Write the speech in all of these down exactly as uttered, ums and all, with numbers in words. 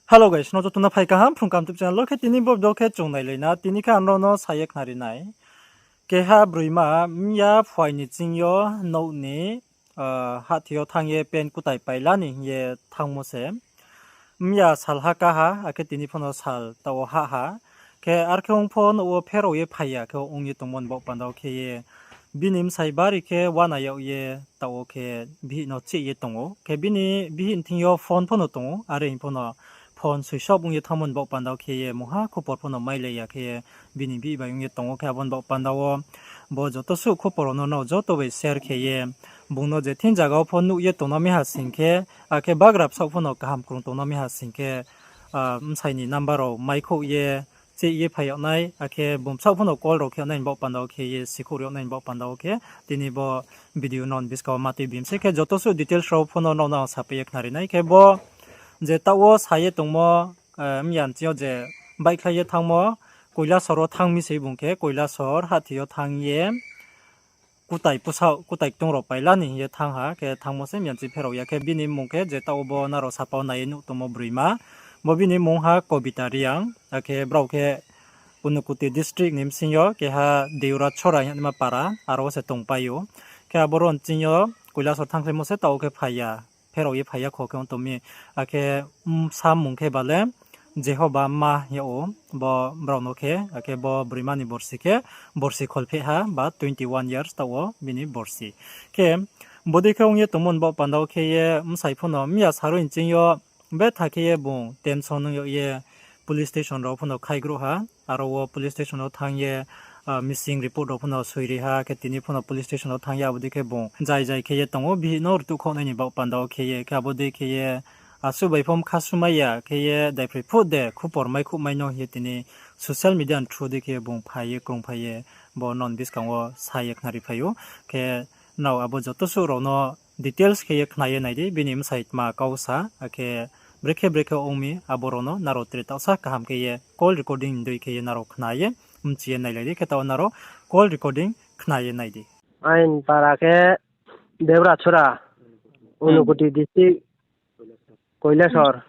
Hello guys, no joto no phai kaham Phrung Kaham YouTube channel wo. Khe tini bo video khe chung nailai na, tini khe ang nrao no sa ye khnari nai. Keha broima mya phuaing ni ching yo nouh ni, hahthi yo thanng ye pen kutai paila ni hing ye thanngmo se. Mya salha ká ha, akhe tini pho no sal taoh wo hah ha. Khe arkhe ong pho nouh wo pherao ye phai ya khe ong ye tongmo ni baoh panda wo khe ye bini bsai bari khe uana yag ye taoh wo khe bihih no chih ye tong ou. Khe bini bihih ni thing yo phone pho no tong ou, are hing pho no phone switch off ong ye thanngmo ni baoh panda wo khe ye mungha khupor pho no mailai ya khe ye bini bihih bai ong ye tong ou. Khe abo ni baoh panda wo bo joto suh khupor rao no nrao joto bai share khe ye bung no je thing zaga wo pho nuh ye tongna mi ha sing khe, akhe bagra bsaoh pho no kaham krung tongna mi ha sing khe, bsai ni number rao maikhouh ye, chih ye phai yag nai, akhe bung bsaoh pho no call rao khe yag nai ni baoh panda wo khe ye sikhouh ri yag nai ni baoh panda wo khe tini bo video nrao ni buskang wo ma tui bim se. Khe joto suh details rao pho no nrao no ang sapai ye khnari nai. Khe bo je taoh wo sa ye tongmo, mya ni ching yo je baihkhlai ye thanngmo, Koilasor wo thanng mi se bung khe, Koilasor hahthi yo thanng ye kutai pusaoh, kutai ktung rao paila ni hing ye thanng ha, khe thanngmo se mya ni ching pherao ya. Khe bini mmung khe je taoh wo bo nrao sapa wo nai ye nuh tongmo broima, bo bini mmung ha Kobita Reang, akhe brao khe Unakoti district ni bsing yo keha Deura Chora hing yagnaima para, aro wo se tongpai ou. Khe aboro ni ching yo Koilasor thanngkhlaimo se taoh wo khe phai ya, pherao ye phai ya kho khe ong tong mi. Akhe bsa mmung khe ba le Jehoba mma hing yag ou bo brao no khe, akhe bo broima ni borsi khe borsi kholpheh ha ba twenty one years taoh wo bini borsi. Khe bodei khe ong ye tongmo ni baoh panda wo khe ye bsai pho no mya sarui ni ching yo betha khe ye bung tension ong yag ye police station rao pho no khaigruh ha. Aro wo police station wo thanng ye, missing report rao pho no soiri ha, khe tini pho no police station wo thanng ye abo dei khe bung jai jai khe ye tong ou, bihih no rtuhkhouh nai ni baoh panda wo khe ye. Khe abo dei khe ye asuh bai pho mkha sumai ya khe ye daiphroi phuh de khupor maikhouh mai no hing ye tini social media ni through dei khe bung phai ye krungphai ye bo nrao ni buskang wo sa ye khnari phai ou. Khe nrao abo joto suh rao no details khe ye khna ye nai di, bini bsai tma kau sa, akhe brekhe brekhe ong mi abo rao no nrao tre taohsa kaham khe ye call recording ni dei khe ye nrao khna ye mchi ye nailai di. Khe taoh nrao call recording khna ye nai di. Aini para khe Deura Chora, Unakoti district, Koilasor.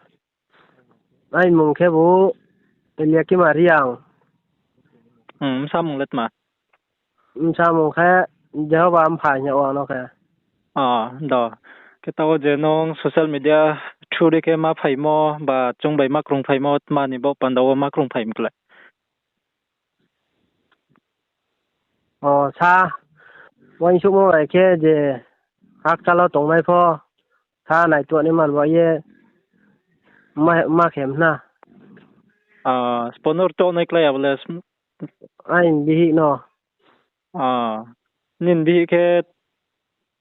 Aini mmung khe bo Eliakima Reang. Bsa mmung le tma? Bsa mmung khe Jehoba Mpha hing yag ou ang no khe. Do. Khe taoh wo je nung social media through dei khe ma phaimo ba chung bai ma krungphaimo tma ni baoh panda wo ma krungphai mi klái? O, sa, uaingsouhmo bai khe je hakchal wo tongnai pho, sa naituanai man ba ye, ma, ma khe mna. Sponor tongnai klái abo le? Aini bihih no. Nini bihih khe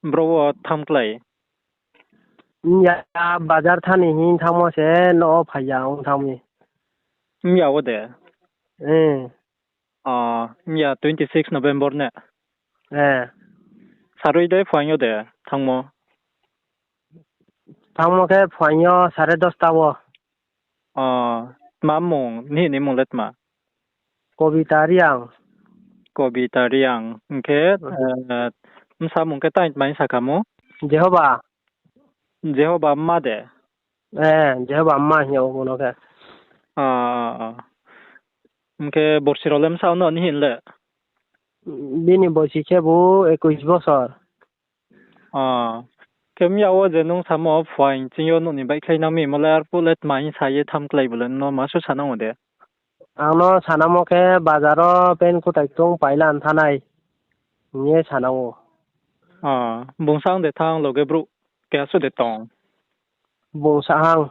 bro wo thanng klái? Mya bazar thanng ni hing thanngmo se no wo phai ya ong thanng mi. Mya wo de? Mya twenty six November ne? Sarui de phuaing yo de thanngmo? Thanngmo khe phuaing yo sare dosta wo. Tma mmung, nihih ni mmung le tma? Kobita Reang. Kobita Reang. Hing khe, bsa mmung khe tai tma hing sa kha mo? Jehoba. Jehoba mma de? Jehoba mma hing yag ou bo no khe. Hing khe borsi rao le bsa no nihih le? Bini borsi khe bo ekush bosor. Khe mya wo je nung samo phuaing ching yo nouh ni baihkhlai nang mi mo le arphuh le tma hing sa ye thanng klái bo le no ma suh sa nang ou de? Ang no sanamo khe bazar wo pen kutai ktung paila nthanai hing ye sa nang ou. Bung sa ang de thanng loge brouh keha suh de tong? Bung sa ang.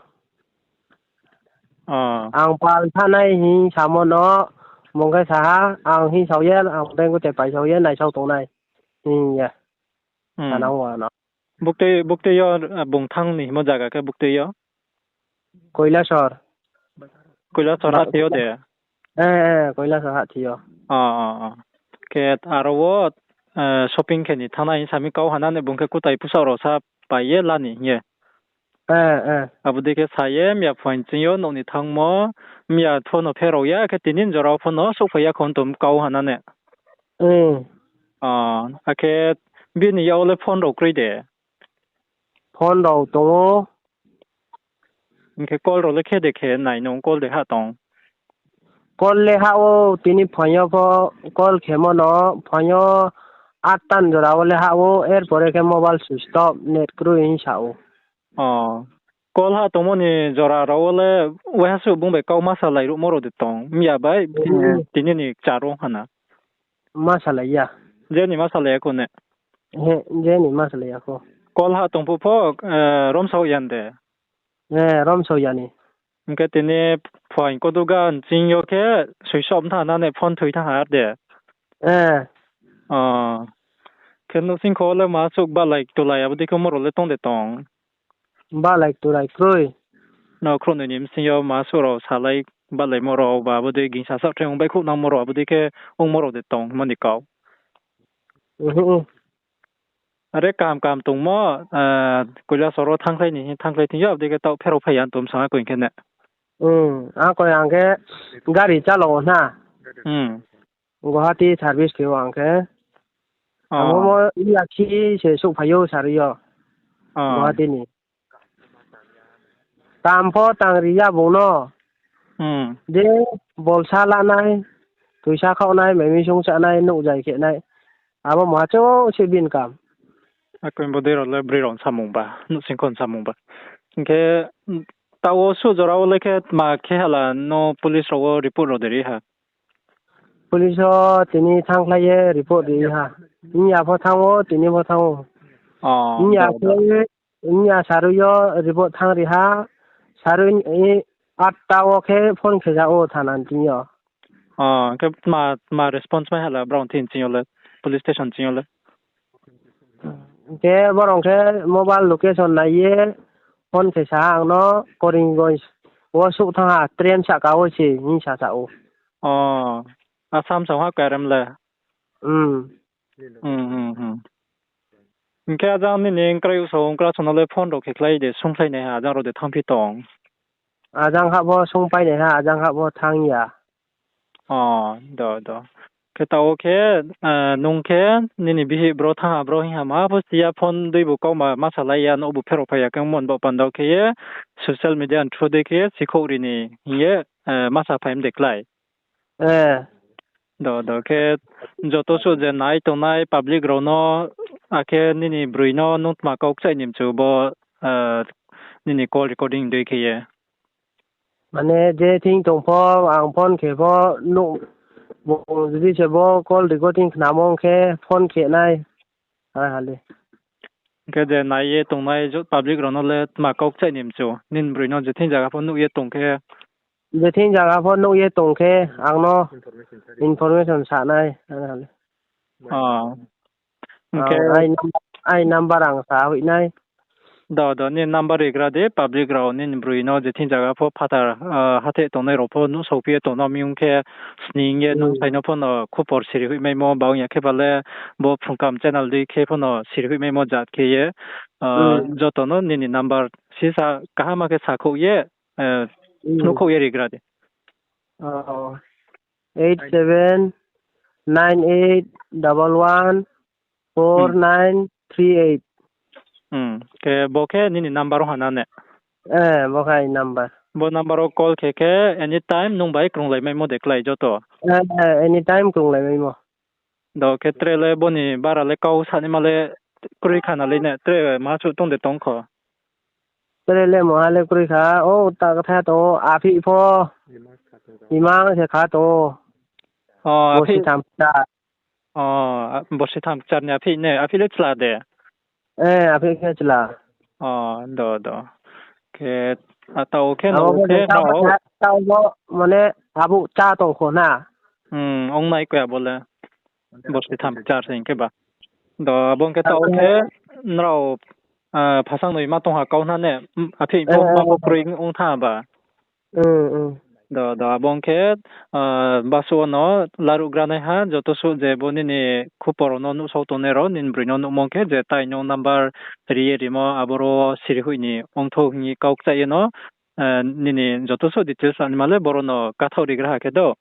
Ang pal nthanai hing samo no, bung khe sa ha, ang hing sao ye, ang pen kutai paisao ye naisao tongnai hing ye sa nang ou ano. Buktui, buktui yo, bung thanng ni himo zaga khe buktui yo? Koilasor. Koilasor hahthi yo de? Koilasor hahthi yo. Khe aro wo shopping khe ni thanngnai hing sa mi kau ha na ne, bung khe kutai pusaoh rao sa pai ye la ni hing ye. Abo dei khe sa ye mya phuaing ching yo nouh ni thanngmo, mya pho no pherao ya khe tini jora wo pho no souhphai ya kho tong kau ha na ne. Akhe bini yak wo le phone rao kroi de? Phone rao tong ou. Hing khe call rao le khe de khe nai nung, call de hah tong? Call le hah ou, tini phaing yo pho call khemo no, phaing yo আটটা ni jora wo le hah ou, er pore khe mobile switch off, net kroi hing sa ou. Call hah tongmo ni jora rao wo le waiha suh bung bai kau ma salai ruhmo rao de tong, mya bai, tini ni kchar ong ha na? Ma salai ya. Je ni ma salai ya kho ne? Je ni ma salai ya kho. Call hah tong phuh pho, romsao ya de? Romsao ya ni. Hing khe tini phaing koduga nching yo khe switch off thanng ha na ne, phone thoi thanng ha de? Khe nouhsing kho le ma suh balai tulai abo dei khe mo rao le tong de tong? Balai tulai kroi. No khrouhnoi ni bsing yo ma suh rao salai balaimo rao ba abo dei gingsa saohthaih ong baihkhouh nangmo rao abo dei khe ongmo rao de tong hingmo ni kau? Are kaham kaham tongmo, Kailasahar wo thanngkhlai ni hing thanngkhlai thing yo, abo dei khe taoh pherao phai ya tong bsang akoi khe ne? Akoi ang khe gari chála wo na. Guwahati service khe o ang khe. Abo mo yakhi se souhphai ou sarui yo. Guwahati ni. Tam pho tangri ya bung no. Je bolsa lanai, tuisa khaoh nai, mai misung chánai, nouh zai khe nai. Abo maha chouh se bini kam. Akoi bodei rao le broi rao samung ba, nouhsing kho samung ba. Hing khe, taoh wo suh jora wo le khe tma khe hala no police rao wo report rao de ri ha? Police wo tini thanngkhlai ye report ri ha. Nya pho thanng ou, tini pho thanng ou. Nya khe, nya sarui yo report thanng ri ha. Sarui, আটটা wo khe phone khe ja ou thana ni thing yo. Khe tma, tma response mai hala brao thing ching yo le, police station ching yo le? Khe borong khe mobile location nai ye phone khe sa ha ang no, Karimganj wo souh thanng ha, train sahka wo se hing sa sa ou. Assam song ha K R M le. Hing khe ajang nini krayouh song, krasong no le phone rao khe khlai de, sungkhlai nai ha, ajang rao de thanngphi tong? Ajang hah pho sungpai nai ha, ajang hah pho thanng ya. Do, do. Khe taoh wo khe, nung khe nini bihih bro thanng ha, bro hing ha ma pho si ya, phone dei bu kauma ma salai ya, nouh bu pherao phai ya khe mon bo panda wo khe ye social media ni through dei khe ye sikhouh ri ni hing ye, ma saphai mi de klái? Do, do, khe joto suh je nai tongnai public rao no, akhe nini broi no nung tma kau kchaih ni mchu bo, nini call recording dei khe ye? Mane je thing tong pho, ang phone khe pho, bung jodi se bo call recording khnamo ong khe phone khe nai. Khe je nai ye tongnai public rao no le tma kau kchaih ni mchu, nini broi no je thing zaga pho nuh ye tong khe, je thing zaga pho nuh ye tong khe, ang no information sa nai. Khe ai number ang sa hoih nai. Do, do, nini number rigra di, public rao nini broi no je thing zaga pho phathar, hathái tongnai rao pho nuhsaophi ye tong no mi ong khe, sning ye nung sai no pho no khupor siri hoihmaimo, ba ong ya khe ba le bo Phrungkam channel dei khe pho no siri hoihmaimo jat khe ye, joto no nini number sisa kaham khe sakhouh ye, phnuhkhouh ye rigra di. Eight seven nine eight double one four nine three eight. Khe bo khe nini number ong ha na ne? Bo khe aini number. Bo number wo call khe khe anytime nung bai krunglaimaimo de klái joto? Anytime krunglaimaimo. Do khe tre le bo ni bara le kau sanaima le kroi kha na le ne, tre ma suh tong de tong kho? Tre le moha le kroi kha, o ta kthai tong ou, aphih pho, imang se kha tong ou. Borsi tham kchar. Borsi tham kchar ni aphih ne, aphih le chla de? Aphih khe chla. Do, do. Khe, taoh khe no khe, taoh bo, mane, abo chá tong kho na. Ong nai koi abo le. Borsi tham kchar se hing khe ba. Do, abo ong khe taoh khe, nrao, phasang noi ma tong ha kau na ne, aphih pho ma pho kroi ong tha ba. Do, do, abo ong khe, basuh wo no laruhgra nai ha, joto suh je bo nini khupor rao no nuhsao tongnai rao, nini broi no nuhmo ong khe, je tai nung number ri ye rimo, aboro siri hoih ni ongthou hing ye kau kchaih ye no, nini joto suh details naima le boro no kathaoh rigra ha khe do.